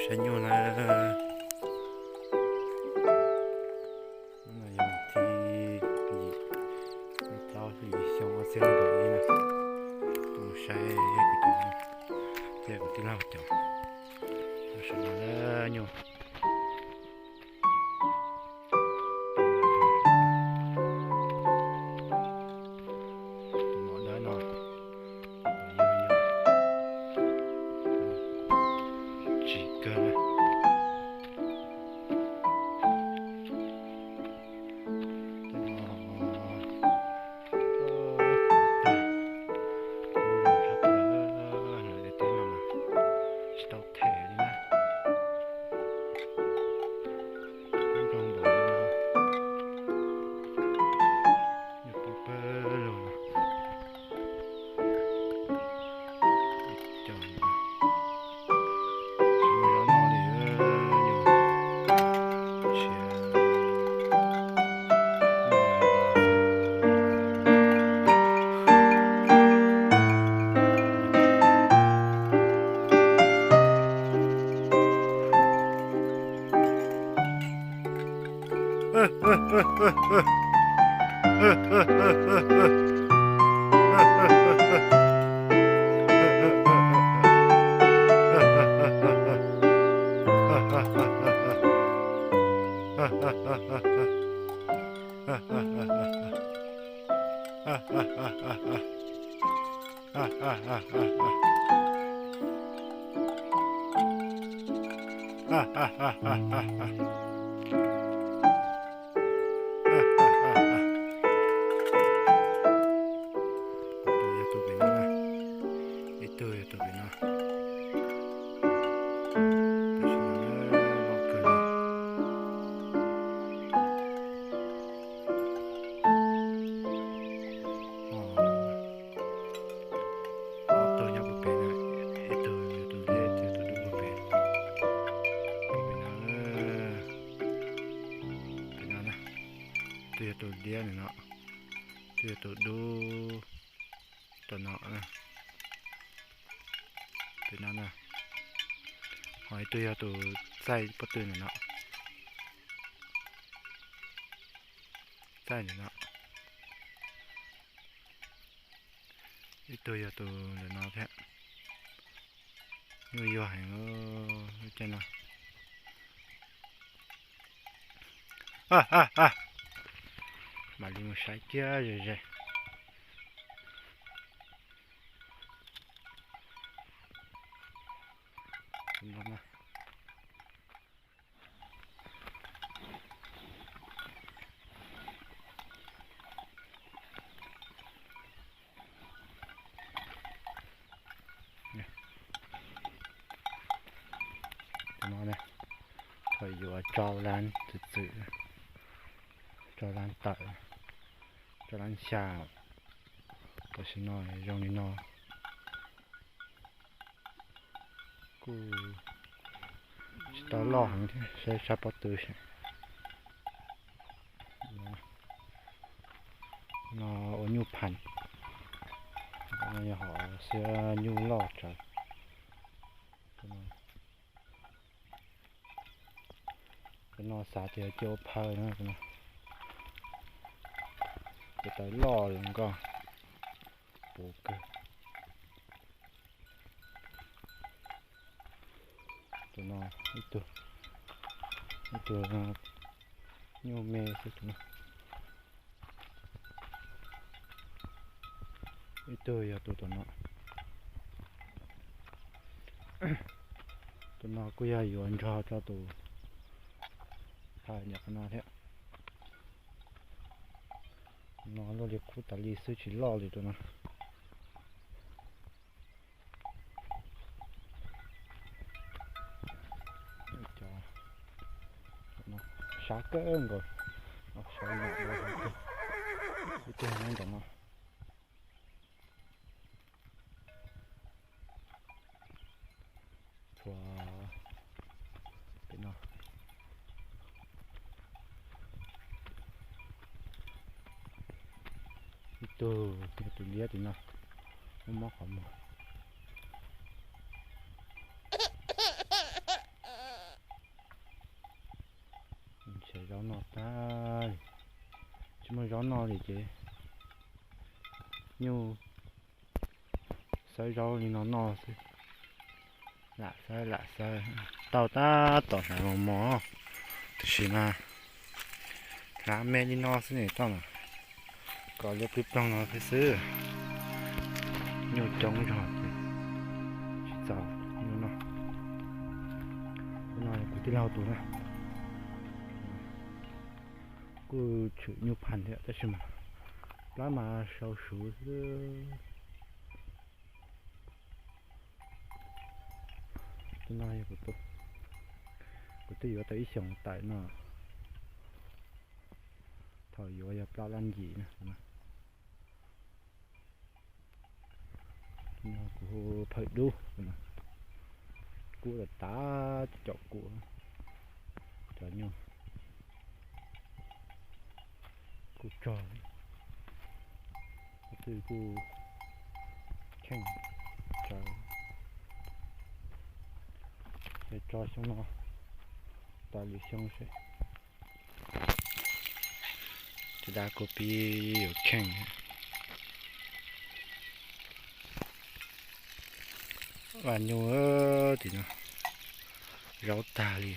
Saib nyuj na. Hnub no yog thib yim, plaub hlis xyoo ob txhiab nees nkaum ib na. Tuaj mus saib kuv cov nyuj thiab kuv tij laug cov. Sawv daws na, nyuj. Tus mom dawb no, yog, yog tsis kawg na. Tej no, kub zoo tshaj plaws, lawv tej teb no mas tsis tau them li na. Kub zoo npaum li no, nyuj poob pawg lug no. Ib co, tsis muaj zaub noj li, yus tshiav noj. Tus yog tus pem no, ib tug yog tus pem no. Tam sim no loj kawg li. Ob tug nyob puag pem na, ib tug yog tus liab, ib tug yog tus dub puag pem. Puag pem no, pem no na, tus yog tus liab ntawm no, tus yog tus dub tom no, pem no na. Ho ib tug yog tus txaij pob tw ntawm no, txaij ntawm no. Ib tug yog tus ntawm no thiab. Nyuj yuag heev lub caij no. Mam li mus saib kiag ze ze. Tus no ne, thaum yuav rau lab txwm txwm, rau lab tawm, rau lab xya, tam sim no zoo li no. Kuj tsis tau loj heev thiab, saib sab pob tw seb. No ua nyuj phav, yog hom xiab nyuj loj tsawv. Tus no xav tias cia ua phaw na, tus taw loj zoo nkauj, puv kawg. Tus no ib tug, ib tug nyuj me xwb tus no. Ib tug yog tus tom no. Tus no kuj yog yuav nrog rau tus phaw nyuam qhuav no thiab. No luaj li qub tas li xwb tsis loj li tus no. Sab kawg nkaus, sab no, ib tug nyob ntawm no. Tshuav pem no. Ib tug, tus liab tim no, muaj mob qhov muag. Zaub noj tag, tsis muaj zaub noj li ces nyuj xawb zaub li no noj xwb. Lam xawb lam xawb, tau tab tom hnav mos mos, tiam sis mas hnav me li no xwb ne tau mas, kom liab plig ploog no thiab xwb. Nyuj coob zog ces tsis txaus nyuj noj. Tus no kuv tij laug tus na, kuj tshwm nyuj phav thiab tab sis mas plab mas sau suv xwb. Tus no yog kuv tus, kuv twb yuav tau ib xyoos tawm no, thaum yuav yog plaub lab ncim na. Kuv hu phawj dub, kub tas tas cov kub, cov nyuj kuj tsog, twb kuj kheej, es tso xyoo no tas lwm xyoo seb. Cov dab kuv pib yuav kheej. Vaj nyuj tim no zaub tag li.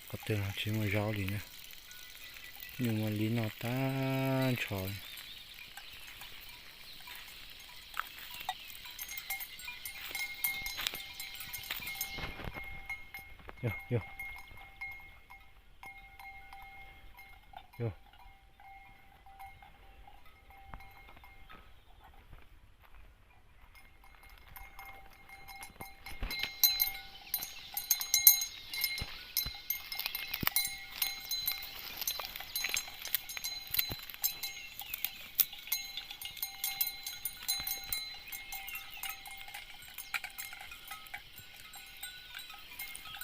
Qhov twg los tsis muaj zaub li na. Nyuj muaj li noj tag nrho. Yog, yog, yog.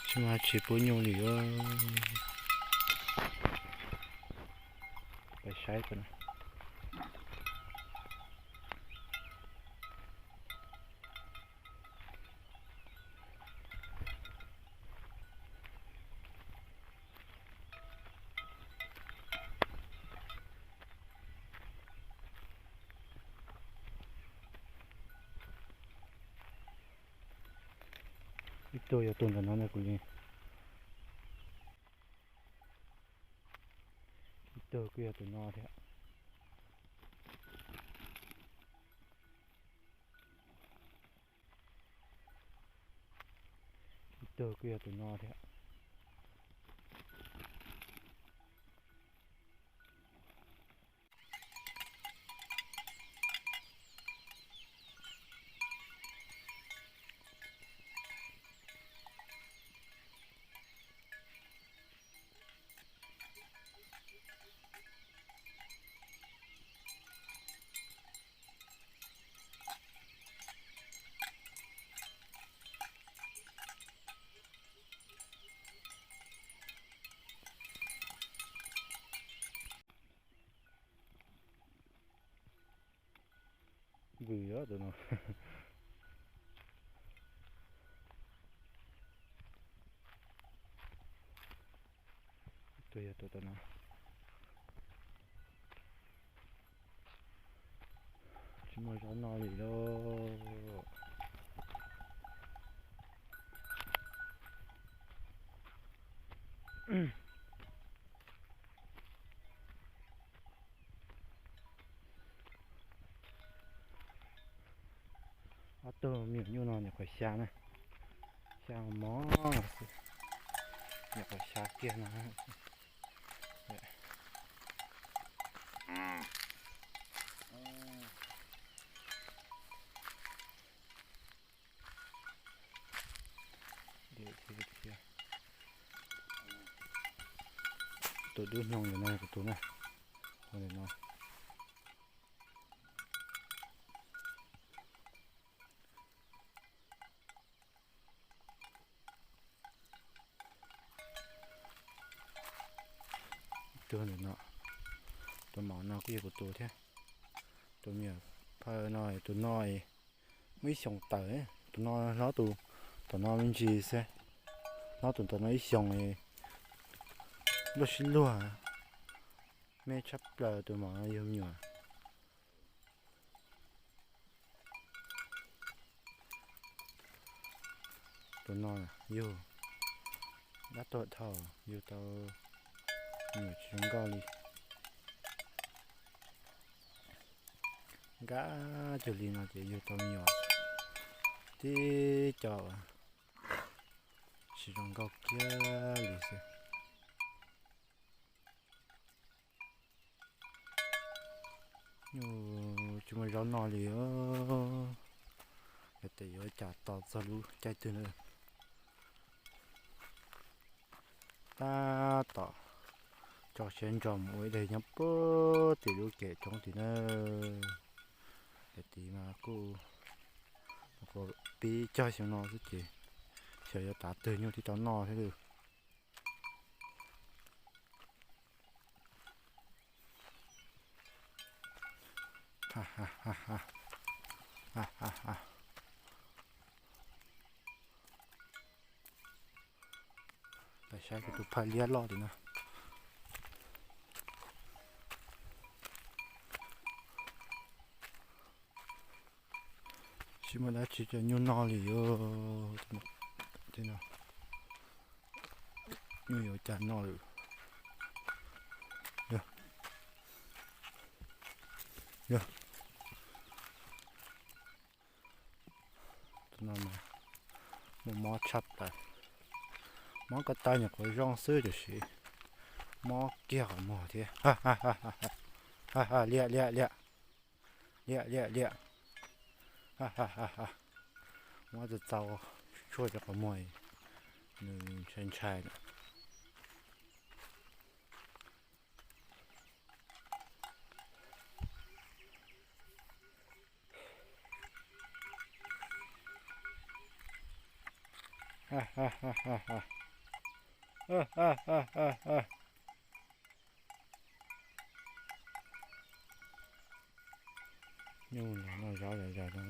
Tsis mas tsis pub nyuj li. Peb saib tus no. Ib tug yog tus ntawm no na kuv li. Ib tug kuj yog tus no thiab. Ib tug kuj yog tus no thiab. Vwm tus no. Tus yog tus no. Tsis muaj zaub noj li lauj. Ob tug me nyuam nyuj no nyuam qhuav xya na, xya mos no xwb, nyuam qhuav xya kiag no. Tus dub hnyoo ntawm no yog kuv tus na, tus ntawm no. Tus ntawm no, tus maum no kuj yog kuv tus thiab. Tus me nyuam phawj no, tus no muaj ib xyoos tawm, tus no hlob tus tom no me ntsis xwb. Nyob tus ntawm no ib xyoos, luaj sib luag, me tshaj plaws tus mom yug me nyuam. Tus no yug dab tuag dhau, yug tau me nyuam tsis zoo nkauj li. Nkab cuag li no ces yug tau me nyuam tib co tsis zoo nkauj kiag li xwb. Nyuj tsis muaj zaub noj li os. Yog tias yuav cas tos txog lub caij twg na. Tab tom tso siab ntso mus ua ib daig nyob puag tim lub kev roob tid na. Daim tid mas kuj pib cog xyoo no xwb ces xyov yuav tav twg nyuj thiaj tau noj thiab lawm. Peb saib kuv tus phaj liab loj li no. Tsis muaj dab tsi rau nyuj noj li os. Nyuj yuav cas noj lawm. Yog, yog, tus no mas muaj mob tshaj plaws. Mob ko taw nyuam qhuav zoo xwb tiam sis mob kiag qhov muag thiab. Ha ha, liam liam liam, liam liam liam. Ha ha ha ha. Mob txaus txaus, tshuaj rau qhov muag, nws ntshai ntshai lawm. Nyuj los noj zaub zom zaws no.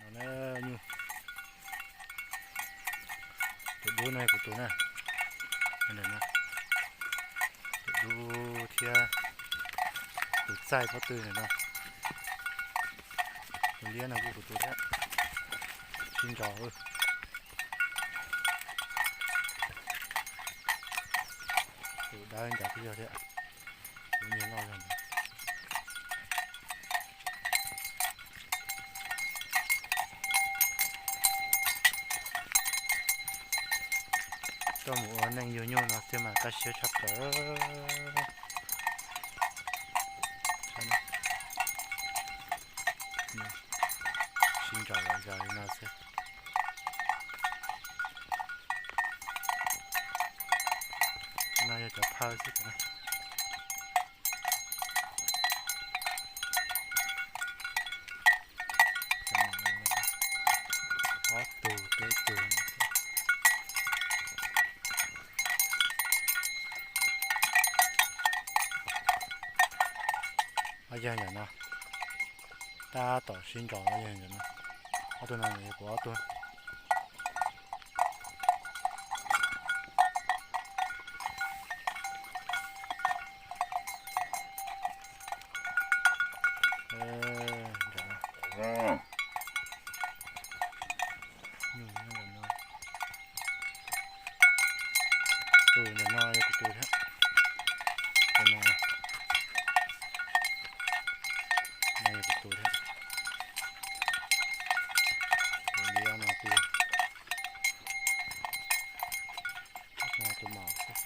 No na, nyuj. Tus dub no kuv tus na. Tus dub thiab tus txaij pob tw no. Tus liab no kuj kuv tus thiab. Sib ntso. Tus dawb ncav twb yog thiab. Kuv niag loj zog ntawd. Tuaj mus ua neej yug nyuj no xwb mas kaj siab tshaj plaws. Sib nraus zos li no xwb. No yog cov phawj xwb. Ob tug peb tug. Ob yawg ntawm no, tab tom sib nraus ob yawg ntawm no. Ob tug no yog kuv ob tug. Tus ntawm no yog kuv tus thiab. Tus no, no yog kuv tus thiab. Tus liab no twb, no tus maum xwb.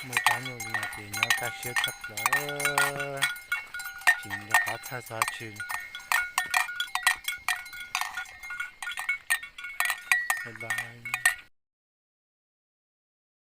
Muaj ib rab nyuj li no ces nyob kaj siab tshaj plaws, tsis nco qab txhawj txog dab tsi li. Bye bye.